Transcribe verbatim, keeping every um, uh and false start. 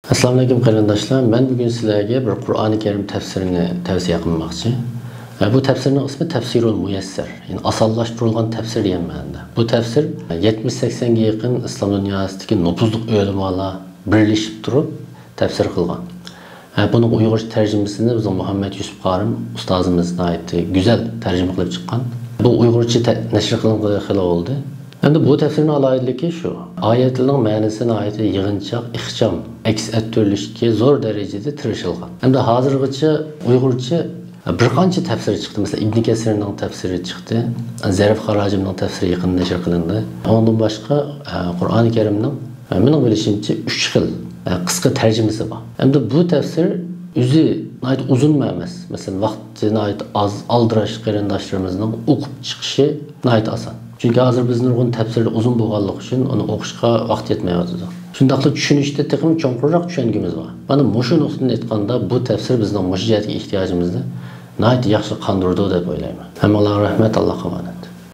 ئەسسالامۇئەلەيكۇم قېرىنداشلار، مەن بۈگۈن سىلەرگە بىر قۇرئانى كەرىم تەپسىرىنى تەۋسىيە قىلماقچى. ھە، بۇ تەپسىرنىڭ ئىسمى تەفسىرۇل مۇيەسسەر، يەنى ئاسانلاشتۇرۇلغان تەپسىر دېگەن مەنىدە. بۇ تەپسىر يەتمىش سەكسەنگە يېقىن ئىسلام دۇنياسىدىكى نوپۇزلۇق ئۆلىمالار بىرلىشىپ تۇرۇپ تەپسىر قىلغان. ھە، بۇنىڭ ئۇيغۇرچە تەرجىمىسىنى بىزنىڭ مۇھەممەد يۈسۈپ قارىم ئۇستازىمىز ناھايىتى گۈزەل تەرجىمە قىلىپ چىققان. بۇ ئۇيغۇرچە تە-، نەشر قىلىنغىلى خېلى بولدى. ئەمدى بۇ تەپسىرنىڭ ئالاھىدىلىكى شۇ، ئايەتلەرنىڭ مەنىسى ناھايىتى يىغىنچاق، ئىخچام ئەكس ئەتتۈرۈلۈشكە زور دەرىجىدە تىرىشىلغان. ئەمدى ھازىرغىچە ئۇيغۇرچە بىر قانچە تەپسىر چىقتى. مەسىلەن، ئىبن كەسىرنىڭ تەپسىرى چىقتى. زەرف خارازىمنىڭ تەپسىرى يېقىندا نەشر قىلىندى. ئۇنىڭدىن باشقا، ئە، قۇرئانى كەرىمنىڭ، ئە، مېنىڭ بىلىشىمچە، ئۈچ خىل، ئە، قىسقا تەرجىمىسى بار. ئەمدى بۇ تەپسىر ئۆزى ناھايىتى ئۇزۇنمۇ ئەمەس. مەسىلەن، ۋاقتى ناھايىتى ئاز، ئالدىراش قېرىنداشلىرىمىزنىڭ ئوقۇپ چىقىشى ناھايىتى ئاسان. چۈنكى ھازىر بىز نۇرغۇن تەپسىرلەر ئۇزۇن بولغانلىقى ئۈچۈن ئۇنى ئوقۇشقا ۋاقىت يەتمەيۋاتىدۇ. شۇنداقلا چۈشىنىشتە تېخىمۇ چوڭقۇرراق چۈشەنگۈمىز بار. مانا مۇشۇ نۇقتىدىن ئېيتقاندا، بۇ تەپسىر بىزنىڭ مۇشۇ جەھەتتىكى ئېھتىياجىمىزنى ناھايىتى ياخشى قاندۇرىدۇ دەپ ئويلايمەن. ھەممىڭلارغا رەھمەت، ئاللاغا ئامانەت.